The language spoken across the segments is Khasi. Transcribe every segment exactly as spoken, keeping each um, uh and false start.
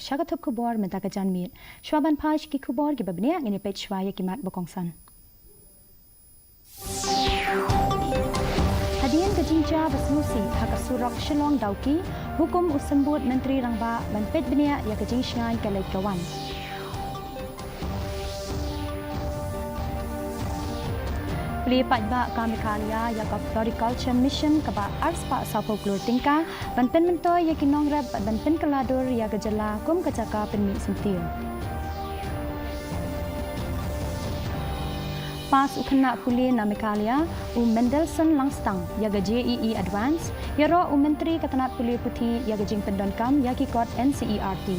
Sha ka thup khubor mynta ka janmiet. Shuwa ban phai sha ki khubor kiba bniah, ngin ïa peit shuwa ïa ki mat ba kongsan. Hadien ka jingjia ba sngewsih ha ka surok Shillong Dawki, hukum u Symbud Myntri Rangbah ban peit bniah ïa ka jingshngaiñ ka leit ka wan. Plie paidbah ka Meghalaya ïa ka Floriculture Mission kaba arspah sawphew klur tyngka ban pynmyntoi ïa ki nongrep bad ban pynkylla dur ïa ka jylla kum ka jaka pynmih syntiew. Pass u khynnah pule na Meghalaya, u Mendelson Langstang, ïa ka J E E Advance, ïaroh u Myntri ka tnat pule puthi ïa ka jingpyndonkam ïa ki kot N C E R T.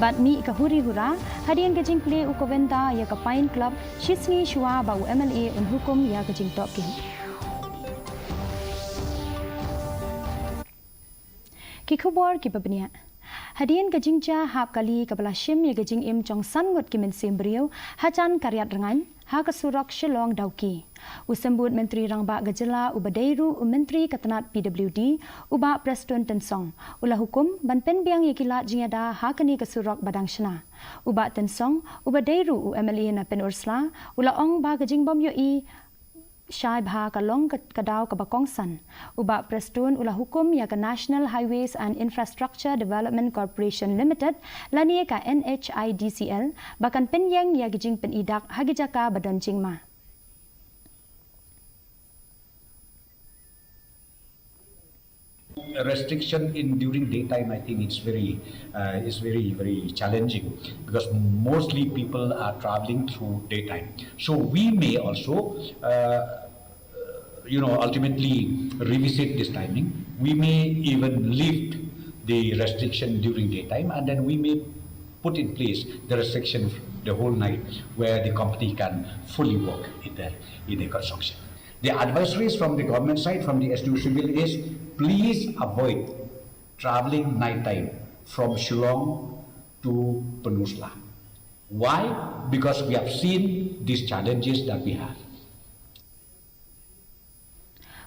Bad mih ka huri hura hadien ka jingplie u Govinda ïa ka Pine Club, shisngi shuwa ba u M L A un hukum ïa ka jingtohkit. Ki khubor kiba bniah. Hadien ka jingjia hap kali kaba la shim ïa ka jingim jong san ngut ki mynsiem briew hajan ka Riat Rngaiñ ha ka surok Shillong Dawki, u Symbud Myntri Rangbah ka jylla uba dei ruh u Myntri ka tnat P W D, u Bah Prestone Tynsong, u la hukum ban pynbiang ïa ki lad jingïada ha kane ka surok ba dang shna. U Bah Tynsong, uba dei ruh u M L A na Pynursla, u la ong ba ka jingbym ïohi shai bha ka long ka, ka daw kaba kongsan. U Bah Prestone u la hukum ïa ka National Highways and Infrastructure Development Corporation Limited, lane ka N H I D C L, ba kan pynïeng ïa ki jingpyni dak ha ki jaka ba don jingma. Restriction in during daytime, I think it's very, uh, it's very, very challenging because mostly people are traveling through daytime. So we may also, uh, you know, ultimately revisit this timing. We may even lift the restriction during daytime, and then we may put in place the restriction the whole night where the company can fully work in their, in their construction. The advisories from the government side, from the S D O Civil, is please avoid traveling night time from Shillong to Pynursla. Why? Because we have seen these challenges that we have.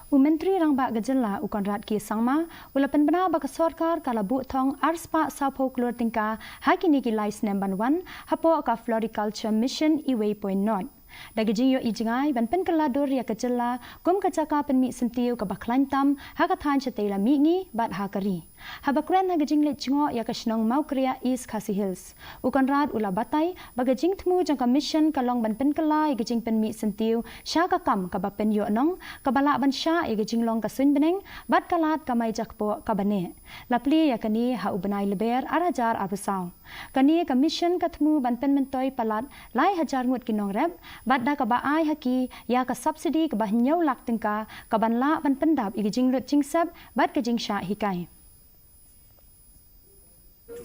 U Myntri Rangbah ka jylla u Conrad K Sangma u la pynbna ba ka sorkar ka la buh thong arspah sawphew klur tyngka ha kine ki lai snem ban wan hapoh ka Floriculture Mission iwei point nought. Da ka jingïohi jngai ban pynkylla dur ïa ka jylla kum ka jaka pynmih syntiew kaba khlaiñ tam ha ka thaiñ shatei lam mihngi bad ha ka ri. Haba kren ha ka jingleit jngoh ïa ka shnong Mawkriah, East Khasi Hills, u Conrad u la batai ba ka jingthmu jong ka mission ka long ban pynkylla ïa ka jingpynmih syntiew sha ka kam kaba pynïoh nong, kaba lah ban shah ïa ka jinglong ka suiñ bneng bad ka lad kamai jakpoh kaba neh. La plie ïa kane ha u bnai Lber ar hajar arphew saw. Kane ka mission ka thmu ban pynmyntoi palat lai hajar ngut ki nongrep, bad da kaba ai ha ki ïa ka subsidy kaba hynñiew lak tyngka kaban lah ban pyndap ïa ka jinglut jingsep bad ka jingshah hikai.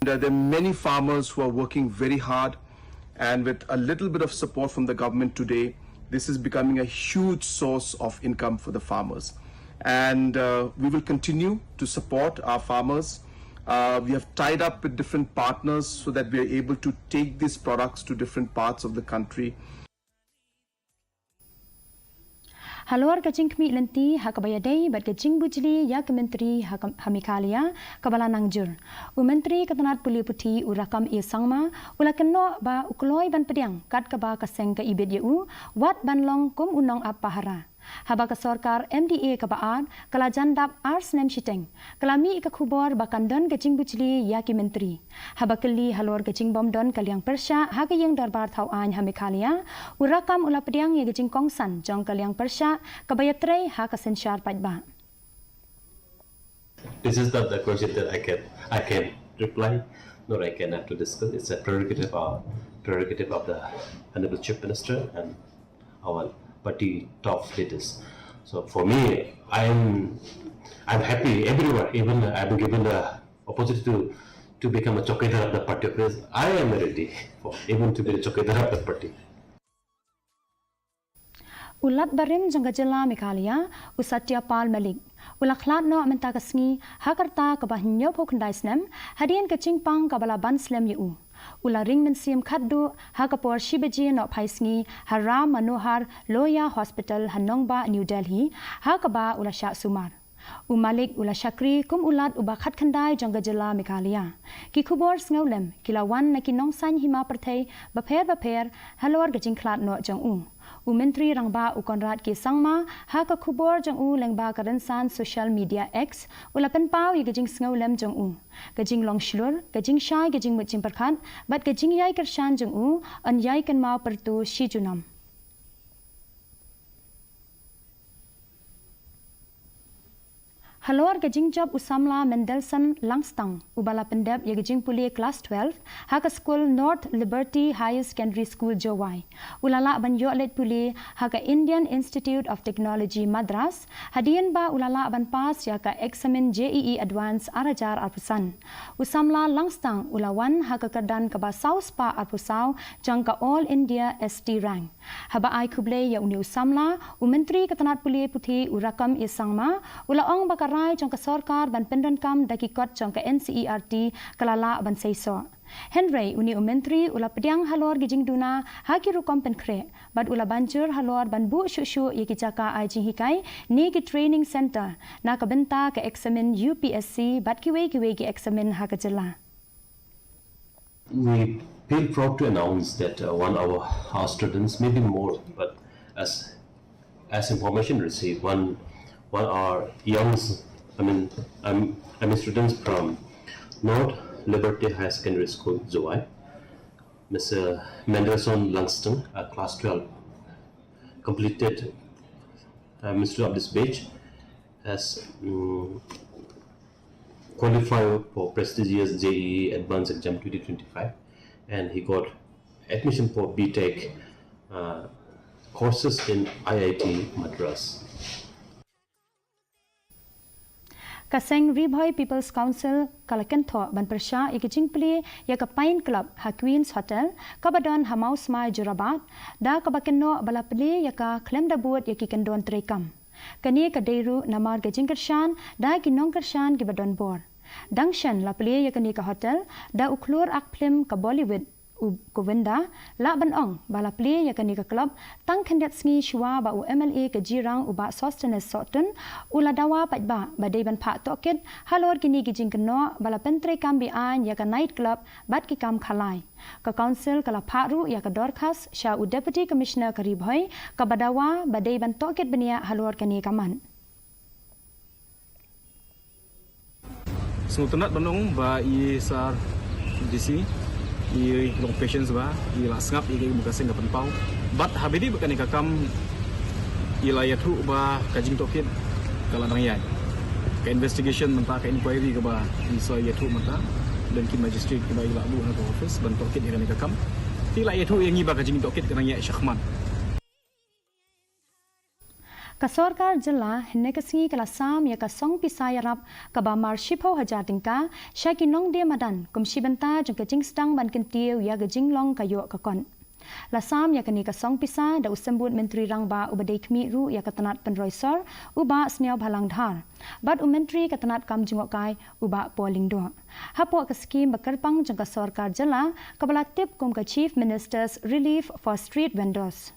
There are many farmers who are working very hard, and with a little bit of support from the government today, this is becoming a huge source of income for the farmers. And uh, we will continue to support our farmers. Uh, we have tied up with different partners so that we are able to take these products to different parts of the country. Halor ka jingkhmih lynti ha kaba ïadei bad ka jingbujli ïa ka myntri ha Meghalaya kaba la nang jur, u Myntri ka tnad pule puthi u Rakkam A Sangma u la kynnoh ba u kloi ban pdiang kat kaba ka seng ka ibit ïa u wat ban long kum u nongap pahara. Haba ka sorkar M D A kaba ar ka la jan dap ar snem shiteng, ka la mih ka khubor ba kan don ka jingbujli ïa ki myntri. Haba kylli halor ka jingbym don ka liang pyrshah ha ka ïing dorbar thaw aiñ ha Meghalaya, u Rakkam u la pdiang ïa ka jingkongsan jong ka liang pyrshah kaba ïatrei ha ka synshar paidbah. This is not the question that I can I can reply, nor I can have to discuss. It's a prerogative uh, prerogative of the Honorable Chief Minister and our party top leaders. So for me, I am I'm happy everywhere. Even I've been given the opportunity to to become a chowkidar of the party. Of course, I am ready for even to be a chowkidar of the party. U Lat barim jong ka jylla Meghalaya, u Satya Pal Malik, u la khlad noh mynta ka sngi ha ka rta kaba hynñiewphew khyndai snem hadien ka jingpang kaba la ban slem ïa u. U la ring mynsiem khatduh ha ka por shi baje nohphai sngi ha Ram Manohar Lohia Hospital ha nongbah New Delhi, ha kaba u la shah sumar. U Malik u la shakri kum u Lat uba khatkhyndai jong ka jylla Meghalaya. Ki khubor sngewlem ki la wan na ki nongsaiñ hima pyrthei bapher bapher halor ka jingkhlad noh jong u. U Myntri Rangbah u Conrad K Sangma ha ka khubor jong u lyngba ka rynsan social media X u la pynpaw ïa ka jingsngewlem jong u, ka jinglong shlur, ka jingshai ka jingmut jingpyrkhat bad ka jingïai kyrshan jong u yn ïai kynmaw pyrto shi junom. Halor ka jingjop u samla Mendelssohn Langstang uba la pyndep ïa ka jingpule klas twelve ha ka skul North Liberty Higher Secondary School, Jowai, u la lah ban ïoh leit pule ha ka Indian Institute of Technology, Madras hadien ba u la lah ban pass ïa ka eksamin J E E Advance ar hajar arphew san. U samla Langstang u la wan ha ka kyrdan kaba saw spah arphew saw jong ka All India S T rank. Haba ai khublei ïa une u samla, u Myntri ka tnat pule puthi u Rakkam A Sangma u la ong ba ka rai jong ka sorkar ban pyndonkam da ki kot jong ka N C E R T ka la lah ban seisoh. Hynrei une u Myntri u la pdiang halor ki jingduna ha ki rukom pynkhreh bad u la ban jur halor ban buh shuh shuh ïa ki jaka ai jinghikai ne ki training centre na ka bynta ka eksamin U P S C bad kiwei kiwei ki eksamin ha ka jylla. We feel proud to announce that uh, one of our, our students, maybe more, but as as information received, one one our youngs, I mean, I'm, I'm a students from North Liberty Higher Secondary School, Jowai. Mister Mendelssohn Langston, uh, class twelve, completed uh, Mister of this batch, has um, qualified for prestigious J E E Advanced Exam twenty twenty-five, and he got admission for B Tech uh, courses in I I T Madras. Ka seng Ri Bhoi People's Council ka la kynthoh ban pyrshah ïa ka jingplie ïa ka Pine Club ha Queen's Hotel kaba don ha Mawsmai, Jorabat, da kaba kynnoh ba la plie ïa ka khlem da bud ïa ki kyndon treikam. Kane ka dei ruh namar ka jingkyrshan da ki nongkyrshan kiba don bor. Dang shen la plie ïa kane ka hotel da u khlur ak phlim ka Bollywood, u Govinda, lah ban ong ba la plie ïa kane ka club tang khyndiat sngi shuwa ba u M L A ka Jirang u Bah Sosthenes Sohtun u la dawa paidbah ba dei ban phah tohkit halor kine ki jingkynnoh ba la pyntreikam be-aiñ ïa ka night club bad ki kam khalai. Ka Council ka la phah ruh ïa ka dorkhas sha u Deputy Commissioner ka Ri Bhoi kaba dawa ba dei ban tohkit bniah halor kane ka mat. Sngewtynnat ban ong ba i Sir D C i long patience ba i la sngap ïa ka, ka seng ka pynpaw. Bad haba ïadei bad kane ka kam i la ïathuh ba ka jingtohkit ka la dang ïaid. Ka investigation mynta, ka inquiry kaba i sa ïathuh mynta, don ki magistrate kiba i la buh na ka office ban tohkit ïa kane ka kam. Te i la ïathuh ïa ngi ba ka jingtohkit ka dang ïaid shakhmat. Ka sorkar jylla hynne ka sngi ka la sam ïa ka song pisa ïarap kaba mar shiphew hajar tyngka sha ki nongdie madan kum shi bynta jong ka jingsdang ban kyntiew ïa ka jinglong ka ïoh ka kot. La sam ïa kane ka song pisa da u symbud Myntri Rangbah uba dei khmih ruh ïa ka tnat pynroi sor, u Bah Sniawbhalang Dhar, bad u Myntri ka tnat kam jngohkai, u Bah Paul Lyngdoh, hapoh ka skhim ba kyrpang jong ka sorkar jylla kaba la tip kum ka Chief Minister's Relief for Street Vendors.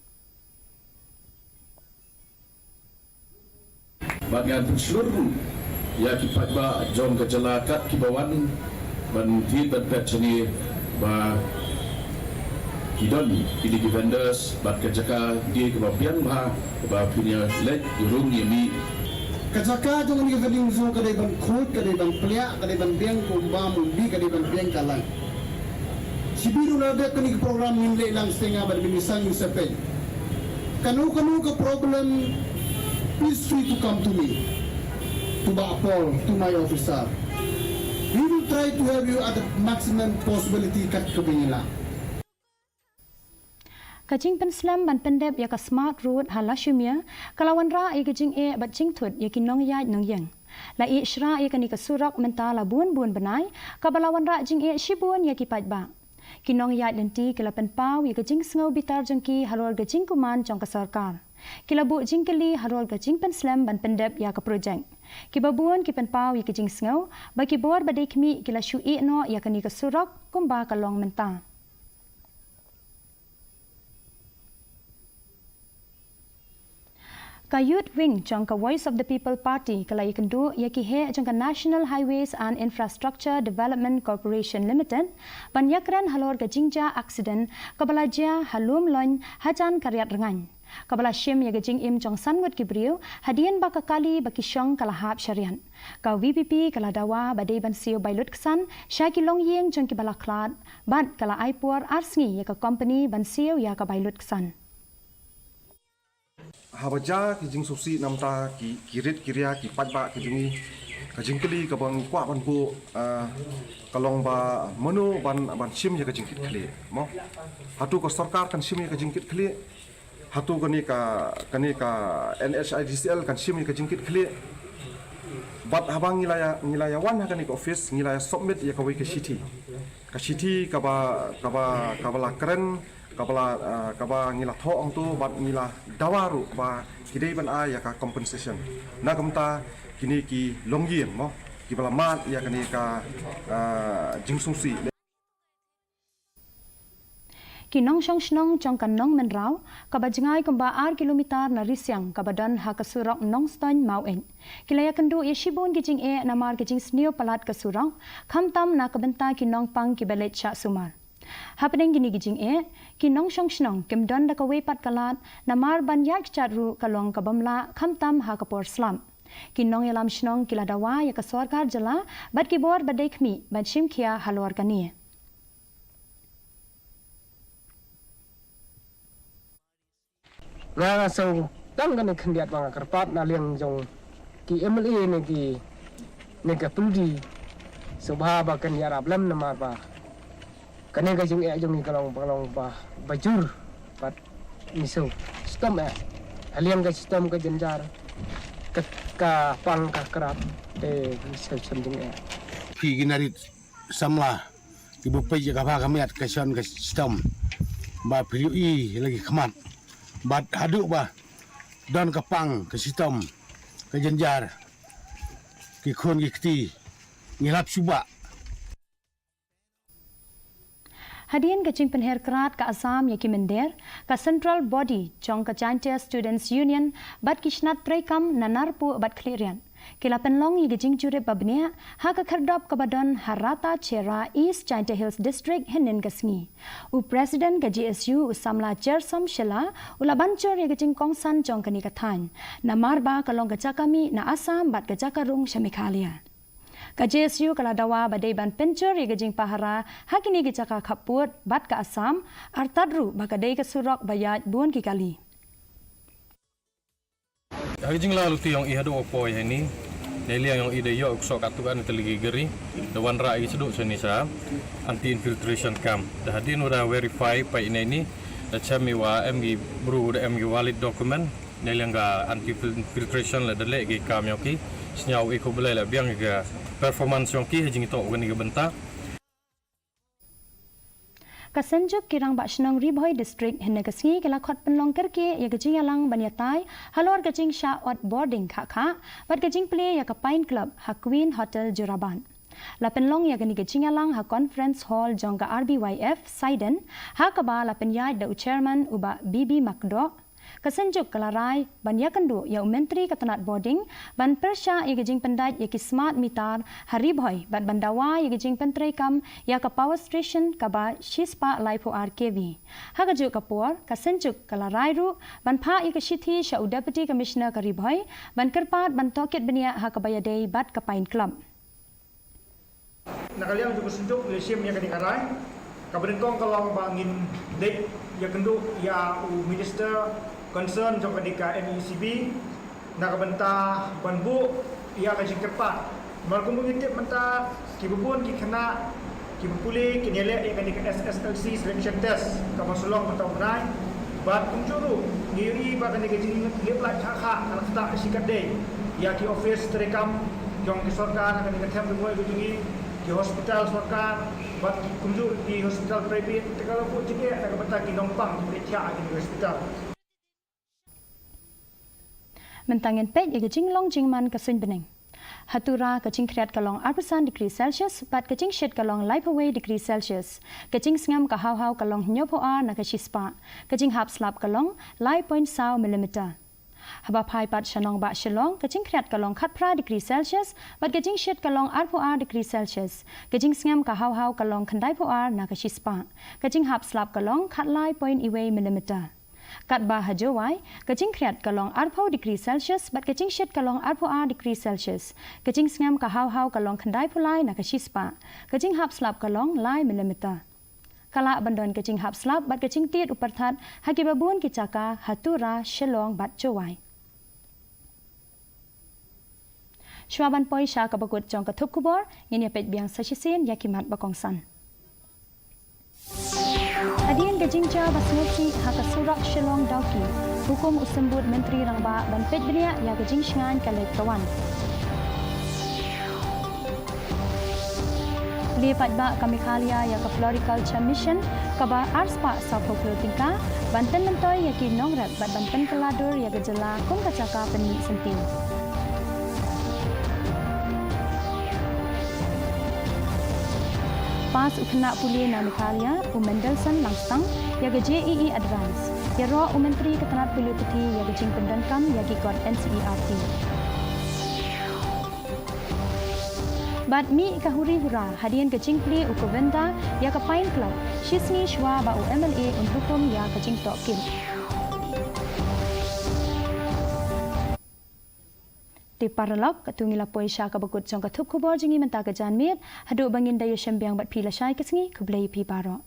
Bad ngan pynshlur ruh ïa ki paidbah jong ka jylla kat kiba wan ban thied ban peit shane ba ki don kine ki vendors bad ka jaka dei kaba biang bha kaba phin ïa leit ïa rung ïa mih. Ka jaka jong kane ka vending zone ka dei ban khuid, ka dei ban pliah, ka dei ban biang kumba mynta ka dei ban biang ka lang. Shibun ruh na dep kane ka program ngin leh lang stenga bad ngin ïa san ïa sepei. Kano kano ka problem, feel free to come to me, to Bah Paul, to my officer. We will try to help you at the maximum possibility kat kaba ngi lah. Ka jingpynslem ban pyndep ïa ka Smart Road ha Lashimer ka la wanrah ïa ka jingeh bad jingthut ïa ki nongïaid nongïeng. La ïeh shrah ïa kane ka surok mynta la bun bun bnai, kaba la wanrah jingeh shibun ïa ki paidbah. Ki nongïaid lynti ki la pynpaw ïa ka jingsngew bitar jong ki halor ka jingkuman jong ka sorkar. Ki la buh jingkylli halor ka jingpynslem ban pyndep ïa ka projek. Kiba bun ki pynpaw ïa ka jingsngew ba ki bor ba dei khmih ki la shu ïeh noh ïa kane ka surok kumba ka long mynta. Ka Youth Wing jong ka Voice of the People Party ka la ïakynduh ïa ki heh jong ka National Highways and Infrastructure Development Corporation Limited ban ïakren halor ka jingjia accident kaba la jia ha Lumloin hajan ka Riat Rngaiñ, kaba la shim ïa ka jingim jong san ngut ki briew hadien ba ka kali ba ki shong ka la hap shariat. Ka V P P ka la dawa ba dei ban siew bai lutksan sha ki longïing jong kiba la khlad bad ka la ai por ar sngi ïa ka kompani ban siew ïa ka bai lutksan. Haba jia ki jingsngewsih namar ki, ki rit ki ria, ki paidbah ki jong ngi, ka jingkylli kaba ngi kwah ban buh, ah, ka long ba mano ban, ban shim ïa ka jingkitkhlieh, mo? Hato ka sorkar kan shim ïa ka jingkitkhlieh? Hato kane ka, kane ka N H I D C L kan shim ïa ka jingkitkhlieh? Bad haba ngi la ïa, ngi la ïa wan ha kane ka office, ngi la ïa submit ïa kawei ka shithi. Ka shithi kaba, kaba, kaba la kren, kaba la, ah, kaba ngi la thoh hangto bad ngi la dawa ruh ba ki dei ban ai ïa ka compensation na ka bynta kine ki longïing, mo, kiba la mad ïa kane ka, ah, jingsngewsih. Ki nongshong shnong jong ka Nongmynraw, kaba jngai kumba ar kilometer na Risiang kaba don ha ka surok Nongstoiñ Maweit, ki la ïakynduh ïa shibun ki jingeh namar ka jingsniew palat ka surok, khamtam na ka bynta ki nongpang kiba leit shah sumar. Hapdeng kine ki jingeh, ki nongshong shnong kim don da kawei pat ka lad namar ban ïaid kjat ruh ka long ka bym lah khamtam ha ka por slap. Ki nongïalam shnong ki la dawa ïa ka sorkar jylla bad ki bor ba dei khmih ban shim khia halor kane. Nga nga sngewtang kane khyndiat ba nga kyrpad na liang jong ki M L A ne ki, ne ka puldi, sngewbha ba kan ïarap lem namar ba kane ka jingeh jong ngi ka long, ka long ba, ba jur bad ngi sngewshitom eh. Ha liang ka shitom ka jynjar, ka, ka pang ka krap, te ngi sngewshitom jingeh. Phi ki narit samla kiba peit ïa ka bha ka miat ka shon ka shitom, ba phi ïohi la ki khmat bad haduh ba don ka pang ka shitom ka jynjar, ki khun ki kti, ngi lap shuh bah. Hadien ka jingpynher krad ka Assam ïa ki mynder, ka Central Body jong ka Jaintia Students Union bad ki shnat treikam na Narpuh bad Khliehriat, ki la pynlong ïa ka jingjurip ba bniah ha ka khyrdop kaba don ha Ratacherra, East Jaintia Hills District, hynnin ka sngi. U President ka J S U, u samla Chersom Shylla, u la ban jur ïa ka jingkongsan jong kane ka thaiñ, namar ba ka long ka jaka mih na Assam bad ka jaka rung sha Meghalaya. Ka J S U ka la dawa ba dei ban pynjur ïa ka jingpahara ha kine ki jaka khappud bad ka Assam, artat ruh ba ka dei ka surok ba ïaid bun ki kali. Ha ka jinglaw luti yong i haduh u poi heini, na liang yong i da ïoh u ksoh katto katne tylli ki gari da wanrah ïa ki shaduh shane sha anti infiltration camp. Da hadien u da verify pait ïa i, da shem i wa em ki bru, da em ki valid document. Na liang ka anti infiltration leh da leh ki kam yong ki. Sñiaw i khublei leh biang ïa ka performance yong ki ha jingtoh kane ka bynta. Ka Synjuk ki Rangbah Shnong Ri Bhoi District hynne ka sngi ki la khot pynlong kyrkieh ïa ka jingïalang ban ïatai halor ka jingshah ot boarding khah khah bad ka jingplie ïa ka Pine Club ha Queen Hotel, Jorabat. La pynlong ïa kane ka jingïalang ha Conference Hall jong ka R B Y F Saiden, ha kaba la pynïaid da u Chairman u Bah B B Makdoh. Ka Synjuk ka la rai ban ïakynduh ïa u Myntri ka tnat boarding ban pyrshah ïa ka jingpyndait ïa ki smart meter ha Ri Bhoi bad ban dawa ïa ka jingpyntreikam ïa ka power station kaba shispah laiphew ar K V. Ha kajuh ka por, ka Synjuk ka la rai ruh ban phah ïa ka shithi sha u Deputy Commissioner ka Ri Bhoi ban kyrpad ban tohkit bniah ha kaba ïadei bad ka Pine Club. Na ka liang jong ka Synjuk la shim ïa kane ka rai. Kaba nyngkong ka long ba ngin leit ïakynduh ïa u minister concern jong kane ka M E C B na ka bynta ban buh ïa ka jingkyrpad. Namar kumba ngi tip mynta kiba bun ki khynnah kiba pule kin ïaleh ïa kane ka S S L C selection test kaba sa long mynta u bnai. Bad kumjuh ruh ngi ïohi ba kane ka jinglip lait khah khah ka la ktah shi katdei ïa ki office treikam jong ki sorkar ha kane ka them Ri Bhoi ka jong ngi, ki hospital sorkar bad kumjuh ki hospital private, te ka la buh jingeh na ka bynta ki nongpang kiba thiah ha kine ki hospital. Mynta ngin peit ïa ka jinglong jingman ka suiñ bneng. Ha Tura ka jingkhriat ka long arphew san degree Celsius bad ka jingshit ka long laiphew wei degree Celsius. Ka jingsngem ka haw haw ka long hynñiewphew ar na ka shispah. Ka jinghap slap ka long lai point saw millimeter. Haba phai pat sha nongbah Shillong, ka jingkhriat ka long khatphra degree Celsius, bad ka jingshit ka long arphew ar degree Celsius. Ka jingsngem ka haw haw ka long khyndaiphew ar na ka shispah. Ka jinghap slap ka long khatlai point iwei millimeter. Katba ha Jowai, ka jingkhriat ka long arphew degree Celsius, bad ka jingshit ka long arphew ar degree Celsius. Ka jingsngem ka haw haw ka long khyndaiphew lai na ka shispah. Ka jinghap slap ka long lai millimeter. Ka lah ban don ka jinghap slap bad ka jingtied u pyrthat ha kiba bun ki jaka ha Tura, Shillong bad Jowai. Shuwa ban poi sha kaba kut jong ka thup khubor, ngin ïa peit biang sa shisien ïa ki mat ba kongsan. Hadien ka jingjia ba sngewsih ha ka surok Shillong Dawki, hukum u symbud Myntri Rangbah ban peit bniah ïa ka jingshngaiñ ka leit ka wan. Plie paidbah ka Meghalaya ïa ka Floriculture Mission kaba arspah sawphew klur tyngka ban pynmyntoi ïa ki nongrep bad ban pynkylla dur ïa ka jylla kum ka jaka pynmih syntiew. Pass u khynnah pule na Meghalaya, u Mendelson Langstang, ïa ka J E E Advance. Ïaroh u Myntri ka tnat pule puthi ïa ka jingpyndonkam ïa ki kot N C E R T. Bad mih ka huri hura hadien ka jingplie u Govinda ïa ka Pine Club, shisngi shuwa ba u M L A un hukum ïa ka jingtohkit. Te paralok, katto ngi la poi sha kaba kut jong ka thup khubor jong ngi mynta ka janmiet, haduh ba ngin da ïashem biang bad phi lashai ka sngi, khublei phi baroh.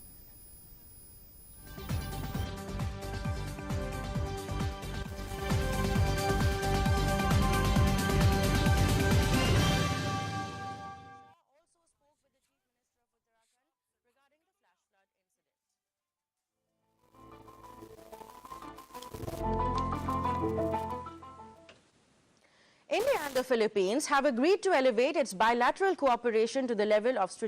India and the Philippines have agreed to elevate its bilateral cooperation to the level of strategic